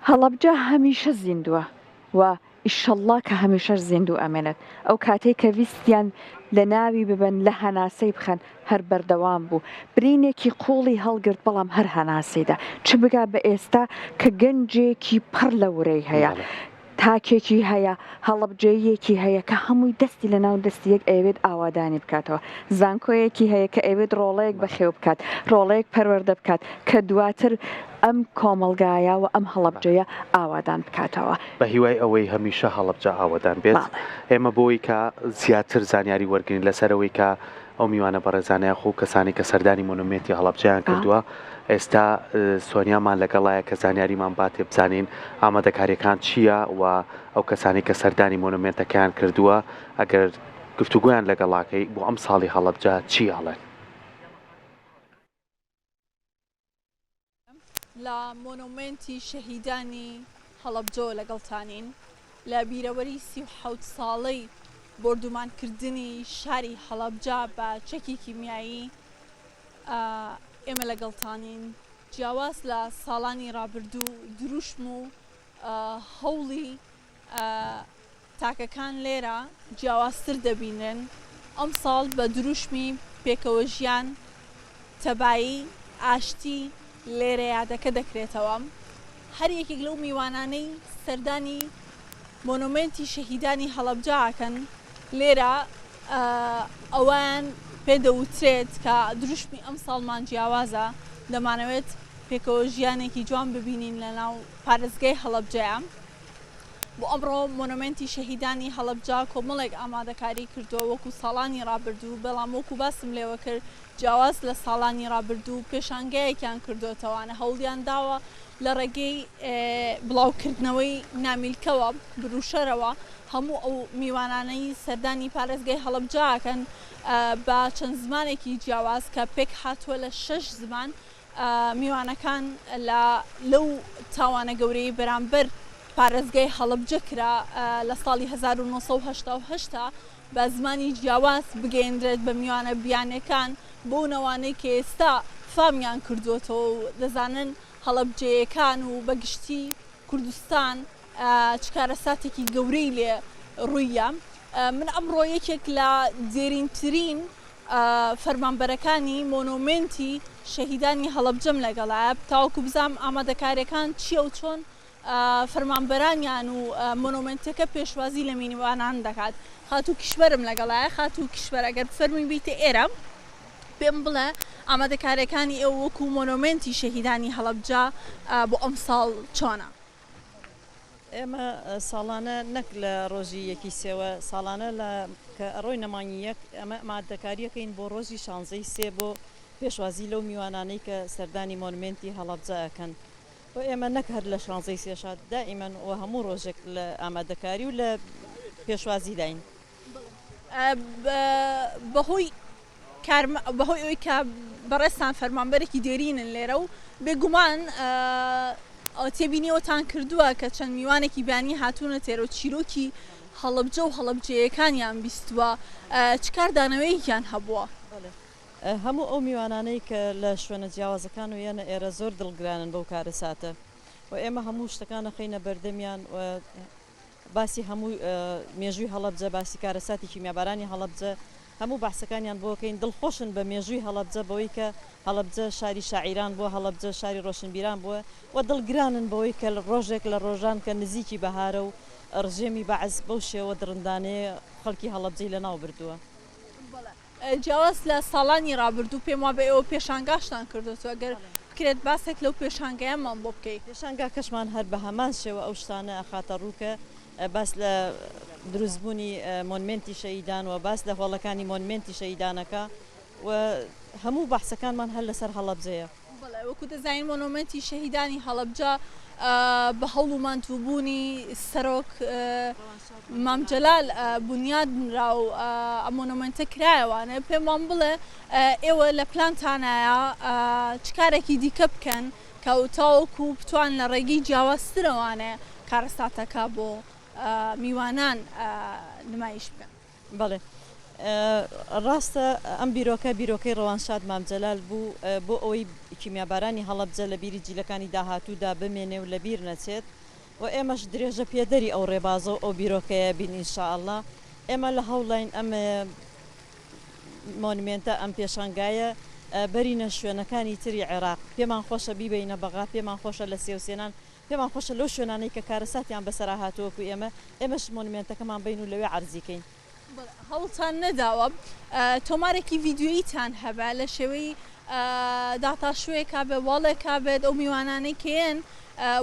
هەڵەبجە هەمیشە زیندووە و ئیشەڵڵا کە هەمیشەش زیندوو ئەمێنێت. ئەو کاتەی کە ویستیان لە ناوی ببەن، لە هەناسەی بخەن، هەر بەردەوام بوو. برینێکی قووڵی هەڵگرت، بەڵام هەر هەناسەی دا. چ بگا بە ئێستا کە گەنجێکی پڕ لە ورەی هەیە. تاکێکی هەیە، هەڵەبجەییەکی هەیە کە هەمووی دەستی لە ناو دەستی یەک ئەیەوێت ئاوادانی بکاتەوە. زانکۆیەکی هەیە کە ئەیەوێت ڕۆڵەیەک بەخێو بکات، ڕۆڵەیەک پەروەردە بکات کە دواتر ئەم کۆمەڵگایە و ئەم هەڵەبجەیە ئاوادان بکاتەوە. بە هیوای ئەوەی هەمیشە هەڵەبجە ئاوەدان بێت. ئێمە بۆی کە زیاتر زانیاری وەرگرین لەسەر ئەوەی کە ئەو میوانە بەڕێزانە یاخۆ ئەو کەسانەی کە سەردانی مۆنۆمێنتی هەڵەبجەیان کردووە، ئێستا سۆنیامان لەگەڵایە کە زانیاریمان باتێ بزانین ئامادەکاریەکان چییە و ئەو کەسانەی کە سەردانی مۆنۆمێنتەکەیان کردووە ئەگەر گفتوگۆیان لەگەڵاکەی بۆ ئەم ساڵی هەڵەبجە چی ئەڵێن؟ لە مۆنۆمێنتی شەهیدانی هەڵەبجەوە لەگەڵتانین لە بیرەوەری 37 ساڵەی بۆردومانکردنی شاری هەڵەبجە بە چەکی کیمیایی ئێمە لەگەڵتانین جیاواز لە ساڵانی ڕابردوو دروشم و هەوڵی تاکەکان لێرە جیاوازتر دەبینرێن، ئەمساڵ بە دروشمی پێکەوەژیان، تەبایی، ئاشتی لێرە یادەکە دەکرێتەوە. هەر یەکێک لەو میوانانەی سەردانی مۆنۆمێنتی شەهیدانی هەڵەبجە ئەکەن لێرە ئەوەیان پێ دەوترێت کە دروشمی ئەمساڵمان جیاوازە، دەمانەوێت پێکەوەژیانێکی جوان ببینین لەناو پارێزگای هەڵەبجەیا. بۆ ئەمڕۆ مۆنۆمێنتی شەهیدانی هەڵەبجە کۆمەڵێک ئامادەکاری کردووە وەکو ساڵانی ڕابردوو، بەڵام وەکو باسم لێوە کرد جیاواز لە ساڵانی ڕابردوو پێشانگایەکیان کردۆتەوانە هەوڵیان داوە لە ڕێگەی بڵاوکردنەوەی نامیلکەوە بروشەرەوە هەموو ئەو میوانانەی سەردانی پارێزگای هەڵەبجە ئەکەن بە چەند زمانێکی جیاواز کە پێکهاتووە لە شەش زمان میوانەکان لە لەو تاوانە گەورەی بەرامبەر پارێزگای هەڵەبجە کرا لە ساڵی 1988 بە زمانی جیاواز بگەیەنرێت بە میوانە بیانیەکان بەو نەوانەی کە ئێستا فامیان کردووەتەوە و دەزانن هەڵەبجەیەکان و بە گشتی کوردستان چ کارەساتێکی گەورەی لێ ڕوویە. من ئەمڕۆ یەکێک لە دێرینترین فەرمانبەرەکانی مۆنۆمێنتی شەهیدانی هەڵەبجەم لەگەڵایە تاوەکو بزانم ئامادەکاریەکان چییە و چۆن فەرمانبەرانیان و مۆنۆمێنتەکە پێشوازی لە میوانان دەکات. خاتوو کیشوەرم لەگەڵایە. خاتوو کیشوەر ئەگەر بفەرمووی بیتە ئێرە پێم بڵێ ئامادەکاریەکانی ئێوە وەکو مۆنۆمێنتی شەهیدانی هەڵەبجە بۆ ئەمساڵ چۆنە؟ ئێمە ساڵانە نەک لە ڕۆژی یەکی سێوە، ساڵانە لە کە ئەڕۆینە مانگی یەک ئەمە ئامادەکارییەکەین بۆ ڕۆژی شانزەی سێ بۆ پێشوازی لەو میوانانەی کە سەردانی مۆنمێنتی هەڵەبجە ئەکەن و ئێمە نەک هەر لە شانزەی سێشا دائیمەن و هەموو ڕۆژێک لە ئامادەکاری و لە پێشوازیداین. بەهۆی بەهۆی ئەوەی کە بەڕێزتان فەرمانبەرێکی دێرینن لێرە و بێگومان تێبینی ئەوەتان کردووە کە چەند میوانێکی بیانی هاتوونە تێرە و چیرۆکی هەڵەبجە و هەڵەبجەیەکانیان بیستووە چ کاردانەوەیەکیان هەبووە؟ هەموو ئەو میوانانەی کە لە شوێنە جیاوازەکان و یەنە ئێرە زۆر دڵگرانن بەو کارەساتە و ئێمە هەموو شتەکان ئەخەینە بەردەمیان و باسی هەموو مێژووی هەڵەبجە، باسی کارەساتی کیمیابارانی هەڵەبجە، هەموو باسەکانیان بۆ کەین، دڵخۆشن بە مێژووی هەڵەبجە بەوەی کە هەڵەبجە شاری شاعیران بووە، هەڵەبجە شاری ڕۆشنبیران بووە و دڵگرانن بەوەی کە ڕۆژێک لە ڕۆژان کە نزیکی بەهارە و ڕژێمی بەعس بەو شێوە دڕندانەیە خەڵکی هەڵەبجەی لەناو بردووە. جیاواز لە ساڵانی ڕابردوو پێم وابێ ئێوە پێشانگاشتان کردۆتەوە گەر بکرێت باسێک لەو پێشانگایەمان بۆ بکەی. پێشانگاکەشمان هەر بە هەمان شێوە ئەو شتانە ئەخاتە ڕوو کە باس لە دروستبوونی مۆنمێنتی شەهیدان و باس لە هۆڵەکانی مۆنمێنتی شەهیدانەکە و هەموو بەحسەکانمان هەر لەسەر هەڵەبجەیە. بەڵێ وەکو دەزانین مۆنۆمێنتی شەهیدانی هەڵەبجە بە هەوڵ و ماندووبوونی سەرۆک مام جەلال بونیاد نرا و ئەم مۆنۆمێنتە کرایەوانێ پێمان بڵێ ئێوە لە پلانتانایە چ کارێکی دیکە بکەن کە تاوەکو بتوان لە ڕێگەی جیاوازترەوانێ کارەساتەکە بۆ میوانان نمایش بکەن؟ بەڵێ. ڕاستە ئەم بیرۆکە بیرۆکەی ڕەوانشاد مام جەلال بوو بۆ ئەوەی کیمیابارانی هەڵەبجە لە بیری جیلەکانی داهاتوودا بمێنێ و لەبیر نەچێت و ئێمەش درێژە پێدەری ئەو ڕێبازە و ئەو بیرۆکەیە بین ان شاء اللە ئێمە لە هەوڵاین ئەم مۆنمێنتە ئەم پێشانگایە بەرینە شوێنەکانی تری عێراق پێمان خۆشە بیبەینە بەغا پێمان خۆشە لە سێوسێنان پێمان خۆشە لەو شوێنانەی کە کارەساتیان بەسەرا هاتووە وەکو ئێمە ئێمەش مۆنمێنتەکەمان بەین و لەوێ عەرزی کەین. بەڵێ هەوڵتان نەداوە تۆمارێکی ڤیدیۆییتان هەبێ لە شێوەی داتاشۆیەکا بێ واڵێکا بێت ئەو میوانانەی کە یەن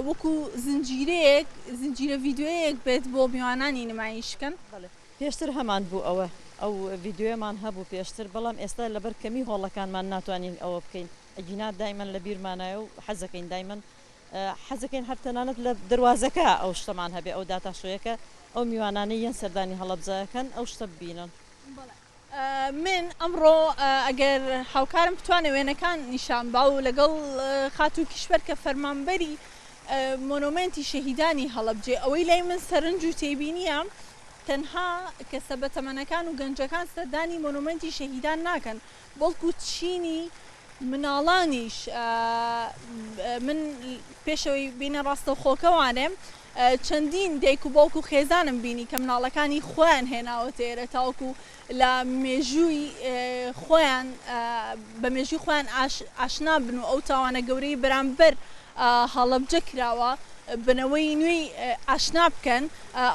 وەکو زنجیرەیەک زنجیرە ڤیدیۆیەک بێت بۆ میوانانی نمایش کەن؟ بەڵێ پێشتر هەمان بوو ئەوە ئەو ڤیدیۆیەمان هەبوو پێشتر بەڵام ئێستا لەبەر کەمی هۆڵەکانمان ناتوانین ئەوە بکەین ئەگینا دایمەن لە بیرمانایە و حەزەکەین دایمەن حەزەکەین هەر تەنانەت لە دەروازەکە ئەو شتەمان هەبێ ئەو داتا شۆیەکە ئەو میوانانەی یەن سەردانی هەڵەبجە ئەکەن ئەو شتە ببینن. بەڵێ من ئەمڕۆ ئەگەر هاوکارم بتوانێ وێنەکان نیشان با و لەگەڵ خاتوو کیشوەر کە فەرمانبەری مۆنۆمێنتی شەهیدانی هەڵەبجەیە ئەوەی لای من سەرنج و تێبینییە تەنها کەسە بەتەمەنەکان و گەنجەکان سەردانی مۆنۆمێنتی شەهیدان ناکەن بەڵکو چینی مناڵانیش من پێشەوەی بینە ڕاستەوخۆکەوانێ چەندین دایک و باوک و خێزانم بینی کە مناڵەکانی خۆیان هێناوەتە ئێرە تاوەکو لە مێژووی خۆیان بە مێژووی خۆیان ئاشنا بن و ئەو تاوانە گەورەی بەرامبەر هەڵەبجە کراوە بنەوەی نوێی ئاشنا بکەن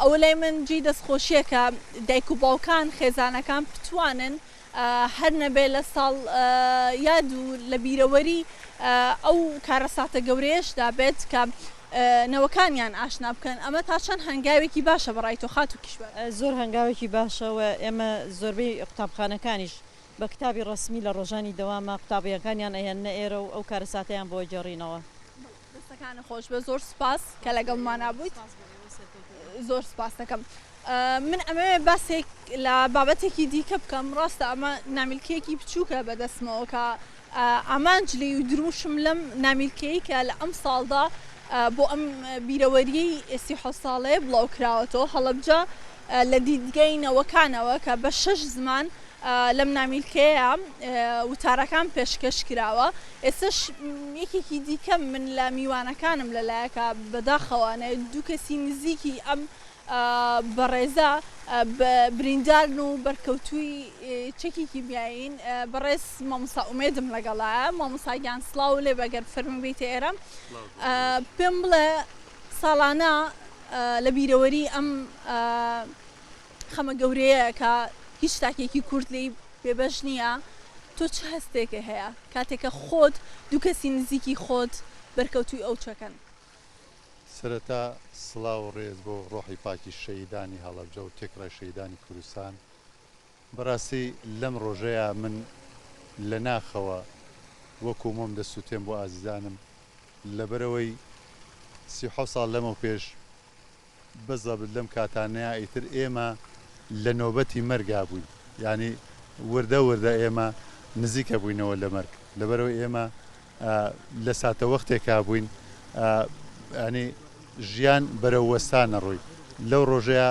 ئەوە لای من جێی دەستخۆشیە کە دایک و باوکان خێزانەکان بتوانن هەر نەبێ لە ساڵ یاد و لە بیرەوەری ئەو کارەساتە گەورەیەشدا بێت کە نەوەکانیان ئاشنا بکەن، ئەمە تا چەند هەنگاوێکی باشە بە ڕای تۆ خاتوو کیشوەر؟ زۆر هەنگاوێکی باشە و ئێمە زۆربەی قوتابخانەکانیش بە کتابی ڕەسمی لە ڕۆژانی دەواما قوتابییەکانیان ئەهێننە ئێرە و ئەو کارەساتەیان بۆ ئەگێڕینەوە. دەستەکانت خۆش بێت زۆر سوپاس کە لەگەڵمانا بوویت زۆر سوپاست دەکەم. من ئەمەوێ باسێک لە بابەتێکی دیکە بکەم ڕاستە ئەمە نامیلکەیەکی بچووکە بەدەستمەوە کە ئامانج لێی و دروشم لەم نامیلکەی کە لە ئەم ساڵدا بۆ ئەم بیرەوەریەی 37 ساڵەیە بڵاو کراوەتەوە هەڵەبجە لە دیدگای نەوەکانەوە کە بە شەش زمان لەم نامیلکەیە وتارەکان پێشکەش کراوە ئێستش یەکێکی دیکە من لە میوانەکانم لەلایەکە بەداخەوانێ دوو کەسی نزیکی ئەم بەڕێزە بریندارن و بەرکەوتووی چەکی کیمیایین بەڕێز مامۆستا ئومێدم لەگەڵایە مامۆستا گیان سڵاو لێ بێ گەر فەرموو بێیتە ئێرە پێم بڵێ ساڵانە لە بیرەوەری ئەم خەمە گەورەیە کە هیچ تاکێکی کورد لێی بێبەش نییە تۆ چ هەستێکە هەیە کاتێکە خۆت دوو کەسی نزیکی خۆت بەرکەوتووی ئەو چەکەن؟ سەرەتا سڵاو و ڕێز بۆ ڕۆحی پاکی شەهیدانی هەڵەبجە و تێکڕای شەهیدانی کوردستان. بەڕاستی لەم ڕۆژەیا من لە ناخەوە وەکو مۆم دەسوتێم بۆ ئازیزانم لەبەرئەوەی 37 ساڵ لەمەوپێش بزەبت لەم کاتانەیا ئیتر ئێمە لە نۆبەتی مەرگا بووین یانی وردە وردە ئێمە نزیکە بووینەوە لە مەرگ لەبەرئەوەی ئێمە لە ساتەوەختێکا بووین ینی ژیان بەرەو وەستان نەڕۆی لەو ڕۆژەیە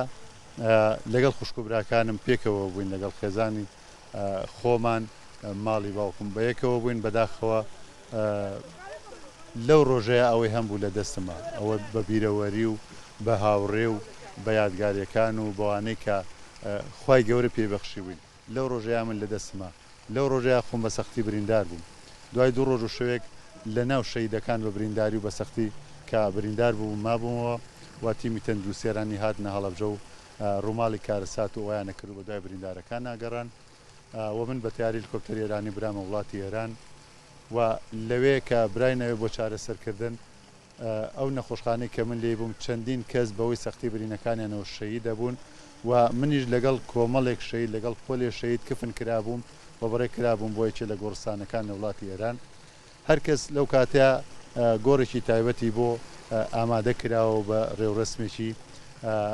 لەگەڵ خوشک و براکانم پێکەوە بووین لەگەڵ خێزانی خۆمان ماڵی باوکم بەیەکەوە بووین بەداخەوە لەو ڕۆژەیە ئەوەی هەمبوو لە دەستما ئەوە بە بیرەوەری و بە هاوڕێ و بە یادگاریەکان و بەوانەی کە خوای گەورە پێی بەخشیبووین لەو ڕۆژەیا من لە دەستما لەو ڕۆژەیا خۆم بە سەختی بریندار بووم دوای دوو ڕۆژ و شەوێک لە ناو شەهیدەکان بە برینداری و بە سەختی کە بریندار بووبووم مابوومەوە و تیمی تەندروستی ئێرانی هاتنە هەڵەبجە و ڕووماڵی کارەسات و ئەوەیانە کرد و بە دوای بریندارەکانا گەڕان و من بە تەیارەی هێلکۆپتەری ئێرانی برامە وڵاتی ئێران و لەوێ کە براینەوێ بۆ چارەسەرکردن ئەو نەخۆشخانەی کە من لێی بووم چەندین کەس بەهۆی سەختی برینەکانیانەوە شەهید دەبوون و منیش لەگەڵ کۆمەڵێک شەهید لەگەڵ پۆلێ شەهید کفن کرابووم و بەڕێ کرابووم بۆ یەکێ لە گۆڕستانەکان لە وڵاتی ئێران. هەر کەس لەو کاتەیا گۆڕێکی تایبەتی بۆ ئامادە کراوە و بە ڕێوڕەسمێکی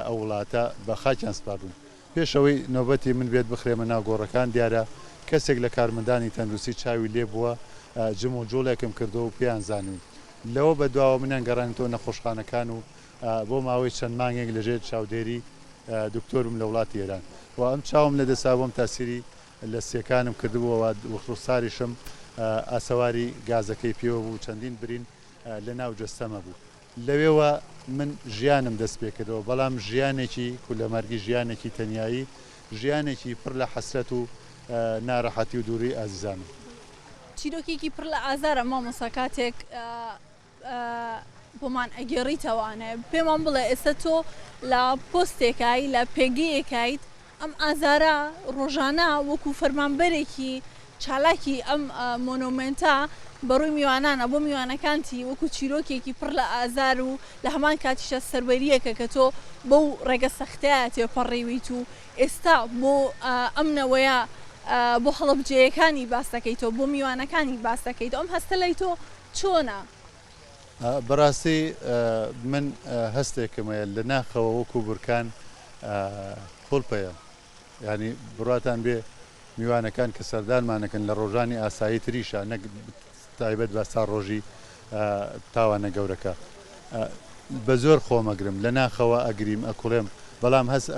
ئەو وڵاتە بە خاکیان سپاردوون. پێش ئەوەی نۆبەتی من بێت بخرێمە ناو گۆڕەکان، دیارە کەسێک لە کارمەندانی تەندروستی چاوی لێ بووە، جموجوڵێکم کردووە و پێیان زانیوم. لەوە بەدواوە منیان گەڕانیتەوە نەخۆشخانەکان و بۆ ماوەی چەند مانگێک لەژێر چاودێری دکتۆر بووم لە وڵاتی ئێران. و ئەم چاوم لە دەسا بووم تاسیری لە سیەکانم کردبووەوە و ڕوخساریشم ئاسەواری گازەکەی پێوە بوو چەندین برین لە ناو جەستەمە بوو. لەوێوە من ژیانم دەست پێکردەوە بەڵام ژیانێکی کولەمەرگی ژیانێکی تەنیایی ژیانێکی پڕ لە حەسرەت و نارەحەتی و دووری ئازیزانم. چیرۆکێکی پڕ لە ئازارە مامۆستا کاتێک بۆمان ئەگێڕیتەوانێ پێمان بڵێ ئێستا تۆ لە پۆستێکای لە پێگەیەکایت ئەم ئازارە ڕۆژانە وەکو فەرمانبەرێکی چالاکی ئەم مۆنۆمێنتە بەڕووی میوانانە بۆ میوانەکانتی وەکو چیرۆکێکی پڕ لە ئازار و لە هەمان کاتیشا سەروەرییەکە کە تۆ بەو ڕێگە سەختەیا تێپەڕیویت و ئێستا بۆ ئەم نەوەیە بۆ هەڵەبجەیەکانی باس دەکەیتەوە بۆ میوانەکانی باس دەکەیتەوە ئەم هەستە لای تۆ چۆنە؟ بەڕاستی من هەستێکم هەیە لە ناخەوە وەکو بورکان قوڵپەیە یانی بڕواتان بێ میوانەکان کە سەردانمانەکەن لە ڕۆژانی ئاسایی تریشا نەک تایبەت بە سا ڕۆژی تاوانە گەورەکە بە زۆر خۆمەگرم لە ناخەوە ئەگریم ئەکوڵێم بەڵام هەست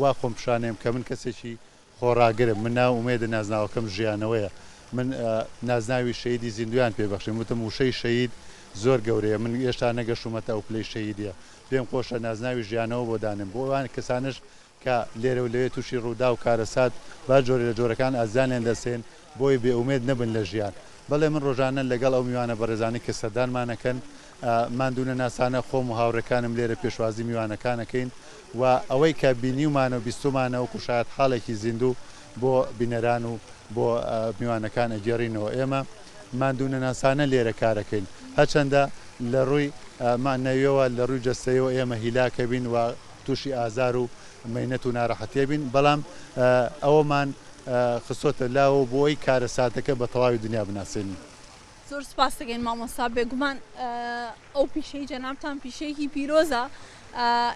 وا خۆم پیشانێم کە من کەسێکی خۆڕاگرم، من ناو ئومێدە نازناوەکەم ژیانەوەیە، من نازناوی شەهیدی زیندوویان پێ بەخشیم، وتم وشەی شەهید زۆر گەورەیە، من هێشتا نەگەشتوومەتە ئەو پلەی شەهیدیە، پێم خۆشە نازناوی ژیانەوە بۆ دانێم، بۆ ئەوان کەسانەش کە لێرە و لەوێ تووشی ڕووداو و کارەسات بە هەر جۆرێ لە جۆرەکان ئازیزانیان دەستێن، بۆی بێ ئومێد نەبن لە ژیان. بەڵێ من ڕۆژانە لەگەڵ ئەو میوانە بەڕێزانەی کە سەردانمان ئەکەن، ماندوونەناسانە خۆم و هاوڕێکانم لێرە پێشوازی میوانەکان ئەکەین و ئەوەی کە بینیومانە و بیستوومانە وەکو شایەتحاڵێکی زیندوو بۆ بینەران و بۆ میوانەکان ئەگێڕینەوە. ئێمە ماندوونەناسانە لێرە کارەکەین. هەرچەندە لە ڕووی مەعنەویەوە، لە ڕووی جەستەیەوە ئێمە هیلاک ئەبین و تووشی ئازار و مەینەت و نارەحەتی ئەبین، بەڵام ئەوەمان خستۆتە لاوە بۆ ئەوەی کارەساتەکە بە تەواوی دنیا بناسێنین. زۆر سوپاست دەکەین مامۆستا، بێگومان ئەو پیشەی جەنابتان پیشەیەکی پیرۆزە،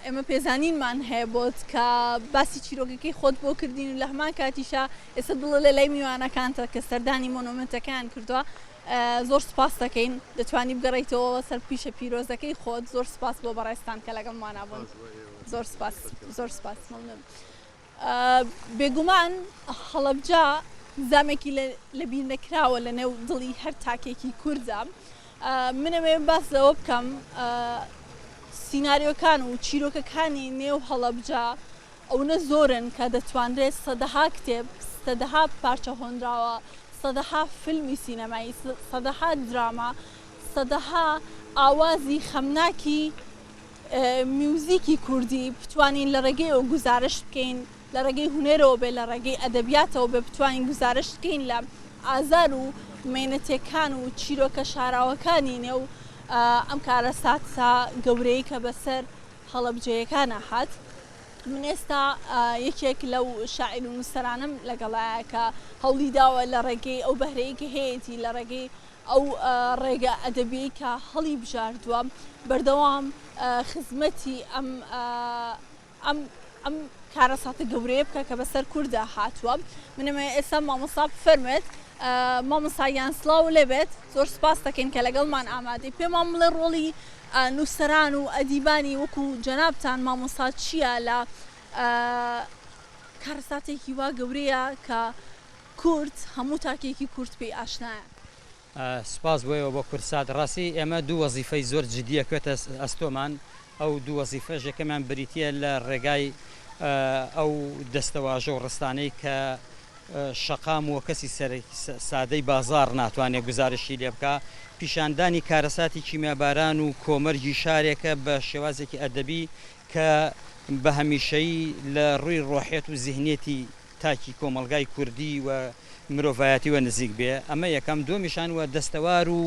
ئێمە پێزانینمان هەیە بۆت کە باسی چیرۆکەکەی خۆت بۆ کردین و لە هەمان کاتیشا ئێستا دڵە لە لای میوانەکانتە کە سەردانی مۆنۆمێنتەکەیان کردووە زۆر سوپاست دەکەین دەتوانی بگەڕێیتەوە سەر پیشە پیرۆزەکەی خۆت زۆر سوپاس بۆ بەڕێزتان کە لەگەڵمانا بوون زۆر سوپاس زۆر سوپاس مەمنون. بێگومان هەڵەبجە زامێکی لەبیرنەکراوە لەنێو دڵی هەر تاکێکی کورددا. من ئەمەوێ باس لەوە بکەم سیناریۆکان و چیرۆکەکانی نێو هەڵەبجە ئەونە زۆرن کە دەتوانرێت سەدەها کتێب، سەدەها پارچە هۆنراوە، سەدەها فیلمی سینەمایی، سەدەها دراما، سەدەها ئاوازی خەمناکی میوزیکی کوردی بتوانین لە ڕێگەیەوە گوزارشت بکەین، لە ڕێگەی هونەرەوە بێت، لە ڕێگەی ئەدەبیاتەوە بێت بتوانین گوزارشت بکەین لە ئازار و مەینەتیەکان و چیرۆکە شاراوەکانی نێو ئەم کارەساتە گەورەی کە بەسەر هەڵەبجەیەکانا هات. من ئێستا یەکێک لەو شاعیر و نووسەرانەم لەگەڵایە کە هەوڵی داوە لە ڕێگەی ئەو بەهرەی کە هەیەتی لە ڕێگەی ئەو ڕێگە ئەدەبیەی کە هەڵی بژاردووە بەردەوام خزمەتی ئەم ئەم ئەم کارەساتە گەورەیە بکە کە بەسەر کووردا هاتووە منەمە ئێستا مامۆستا بفەرمێت مامۆستا گیان سڵاو لێبێت زۆر سپاس دەکەین کە لەگەڵمان ئامادەی پێمان بڵێ ڕۆڵی نووسەران و ئەدیبانی وەکو جەنابتان مامۆستا چییە لە کارەساتێکی وا گەورەیە کە کورد هەموو تاکێکی کورد پێی ئاشنایە. سوپاس بۆ ئێوە بۆ کوردسات. ڕاستی ئێمە دوو وەزیفەی زۆر جدی ئەکەوێتە ئەستۆمان، ئەو دوو وەزیفەش یەکەمیان بریتییە لە ڕێگای ئەو دەستەواژە و ڕستانەی کە شەقام و کەسی سادەی بازاڕ ناتوانێ گوزارشتی لێ بکا، پیشاندانی کارەساتی کیمیاباران و کۆمەرگی شارێکە بە شێوازێکی ئەدەبی کە بە هەمیشەیی لە ڕووی ڕۆحیەت و زیهنیەتی تاکی کۆمەڵگای کوردی و مرۆڤایەتیوە نزیک بێ ئەمە یەکەم دووەمیشان وە دەستەوار و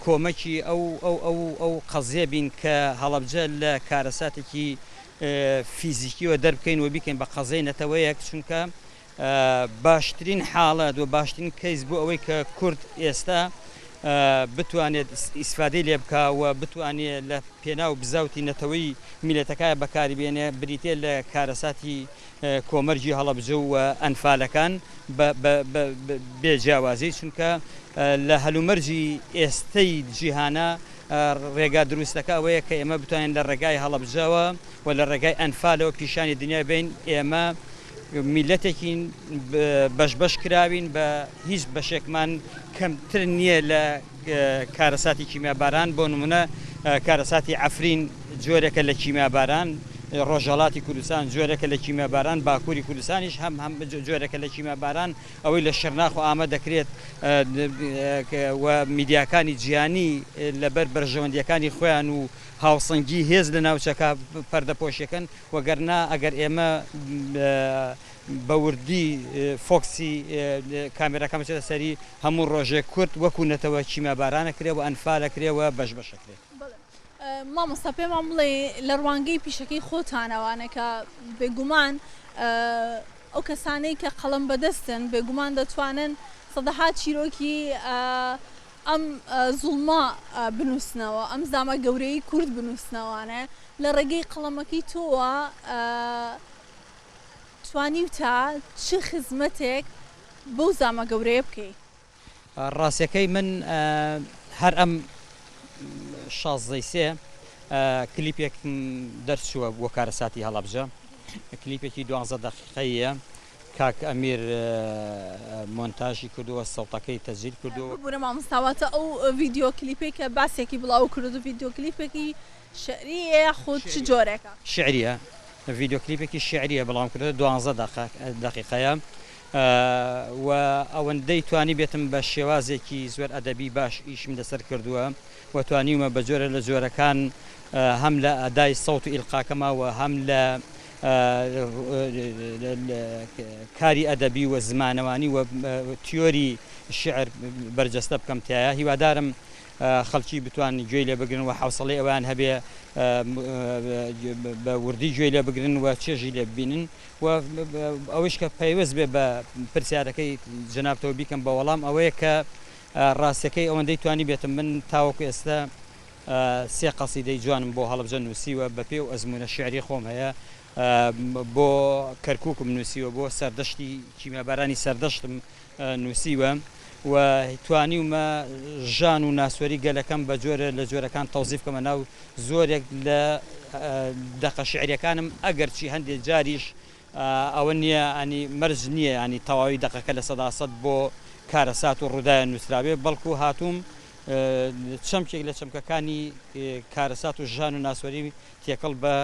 کۆمەکی ئەو ئەو ئەو ئەو قەزیە بین کە هەڵەبجە لە کارەساتێکی فیزیکیوە دەربکەین و بیکەین بە قەزیەی نەتەوەیەک چونکە باشترین حاڵەت و باشترین کەیس بۆ ئەوەی کە کورد ئێستا. بتوانێت ئیسفادەی لێ بکا و بتوانێ لە پێناو بزاوتی نەتەوەی میللەتەکە بەکاری بێنێ بریتیە لە کارەساتی کۆمەرگی هەڵەبجە و ئەنفالەکان بە بێ جیاوازی چونکە لە هەلومەرجی ئێستەی جیهانا ڕێگا دروستەکە ئەوەیە کە ئێمە بتوانین لە ڕێگای هەڵەبجەوە و لە ڕێگای ئەنفالەوە پیشانی دنیای بەین ئێمە میللەتێکین بەش بەش کراوین بە هیچ بەشێکمان کەمتر نییە لە کارەساتی کیمیاباران بۆ نمونە کارەساتی عەفرین جۆرێکە لە کیمیاباران ڕۆژهەڵاتی کوردستان جۆرێکە لە کیمیاباران باکووری کوردستانیش هەم هەم جۆرێکە لە کیمیاباران ئەوەی لە شرناخ و ئامە دەکرێت و میدیاکانی جیهانی لەبەر بەرژەوەندیەکانی خۆیان و هاوسەنگی هێز لە ناوچەکە پەردەپۆشیەکەن وەگەرنا ئەگەر ئێمە بە وردی فۆکسی کامێراکان بچێتە سەری هەموو ڕۆژێک کورد وەکو نەتەوە کیمیاباران ئەکرێ و ئەنفال ئەکرێ و بەش بەش ئەکرێ. بەڵێ مامۆستا پێمان بڵێ لە ڕوانگەی پیشەکەی خۆتانەوانە کە بێگومان ئەو کەسانەی کە قەڵەم بەدەستن بێگومان دەتوانن سەدەها چیرۆکی ئەم زوڵمە بنووسنەوە، ئەم زامە گەورەیەی کورد بنووسنەوانێ، لە ڕێگەی قەڵەمەکەی تۆوە توانیوتە چ خزمەتێک بەو زامە گەورەیە بکەی؟ ڕاستیەکەی من هەر ئەم شازدەی سێ کلیپێکم دەرچووە بۆ کارەساتی هەڵەبجە، کلیپێکی دوانزە دەقیقەییە، کاک ئەمیر مۆنتاژی کردووە سەوتەکەی تەسجیل کردووە. ببورە مامۆستا واتە ئەو ڤیدیۆ کلیپەی کە باسێکی بڵاو کردووە ڤیدیۆ کلیپێکی شعریە یاخود چ جۆرێکە؟ شعریە ڤیدیۆ کلیپێکی شعریە بڵاوم کردووە دوانزە دەقیقەیە و ئەوەندەی توانیبێتم بە شێوازێکی زۆر ئەدەبی باش ئیشم لەسەر کردووە و توانیومە بە جۆرە لە جۆرەکان هەم لە ئەدای سەوت و ئیلقاکەما و هەم لە کاری ئەدەبی و زمانەوانی و تیۆری شیعر بەرجەستە بکەم تیایا هیوادارم خەڵکی بتوان گوێی لێ بگرن و حەوسەڵەی ئەوەیان هەبێ بە وردی گوێی لێ بگرن و چێژی لێ ببینن و ئەوەیش کە پەیوەست بێ بە پرسیارەکەی جەنابتەوە بیکەم بە وەڵام ئەوەیە کە ڕاستەکەی ئەوەندەی توانی بێتم من تاوەکو ئێستا سێ قەسیدەی جوانم بۆ هەڵەبجە نووسیوە، بە پێی ئەو ئەزموونە شیعری خۆم هەیە، بۆ کەرکووکم نووسیوە، بۆ سەردەشتی کیمیابارانی سەردەشتم نووسیوە و توانیومە ژان و ناسۆری گەلەکەم بە جۆرێ لە جۆرەکان تەوزیف بکەمە ناو زۆرێک لە دەقە شیعرییەکانم، ئەگەرچی هەندێ جاریش ئەوە نییە یانی مەرج نییە یانی تەواوی دەقەکە 100% بۆ کارەسات و ڕووداوێ نووسرابێ، بەڵکوو هاتووم چەمکێک لە چەمکەکانی کارەسات و ژان و ناسۆری تێکەڵ بە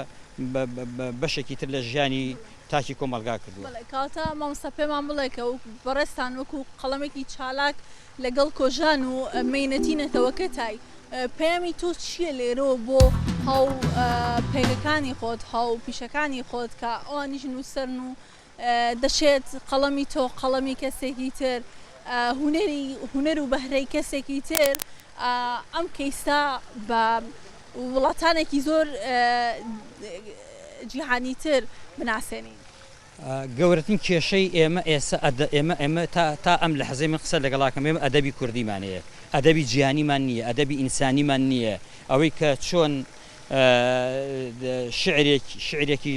بەشێکی تر لە ژیانی تاکی کۆمەڵگا کردووە. بەڵێ کەواتە مامۆستا پێمان بڵێ کە بەڕێزتان وەکوو قەڵەمێکی چالاک لەگەڵ کۆژان و مەینەتی نەتەوەکەتای، پەیامی تۆ چییە لێرەوە بۆ هاو پێگەکانی خۆت، هاو پیشەکانی خۆت کە ئەوانیش نووسەرن و دەشێت قەڵەمی تۆ قەڵەمی کەسێکی تر، هونەری هونەر و بەهرەی کەسێکی تر ئەم کەیسە بە وڵاتانێکی زۆر جیهانیتر بناسێنین؟ گەورەترین کێشەی ئێمە ئێسە ئەدە ئێمە ئێمە تا تا ئەم لەحزەی من قسە لەگەڵا کەم ئێمە ئەدەبی کوردیمان هەیە ئەدەبی جیهانیمان نییە ئەدەبی ئینسانیمان نییە ئەوەی کە چۆن شعرێک شعرێکی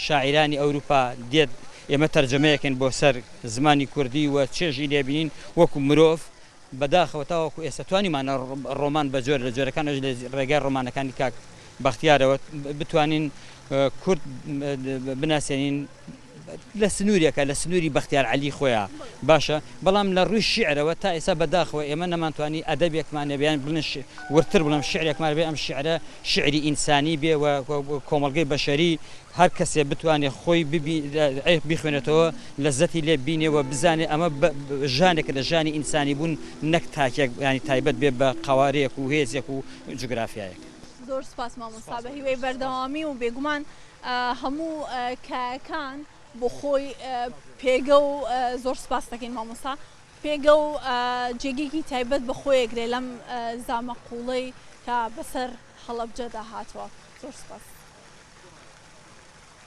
شاعیرانی ئەوروپا دێت ئێمە تەرجەمەیەکەین بۆ سەر زمانی کوردی و چێژی لێبینین وەکو مرۆڤ بەداخەوە تاوەکو ئێستا توانیمانە ڕۆمان بە جۆر لە جۆرەکان ئەویش لە ڕێگای ڕۆمانەکانی کاک بەختیارەوە بتوانین کورد بناسێنین لە سنوورێکە لە سنووری بەختیار عەلی خۆیان باشە بەڵام لە ڕووی شیعرەوە تا ئێستا بەداخەوە ئێمە نەمانتوانی ئەدەبێکمان هەبێ یان بڵێن وردتر بڵێم شیعرێکمان هەبێ ئەم شیعرە شیعری ئینسانی بێ و کۆمەڵگەی بەشەری هەر کەسێ بتوانێ خۆی بیخوێنێتەوە لەزەتی لێ بینێ و بزانێ ئەمە ژانێکە لە ژانی ئینسانی بوون نەک تاکێک یانی تایبەت بێ بە قەوارەیەک و هێزێک و جوگرافیایەک. زۆر سوپاس مامۆستا بە هیوای بەردەوامی و بێگومان هەموو کایەکان بۆ خۆی پێگە و زۆر سوپاس دەکەین مامۆستا پێگە و جێگەیەکی تایبەت بە خۆیەگرێ لەم زامە قوڵەی کە بەسەر هەڵەبجەدا هاتووە زۆر سوپاس.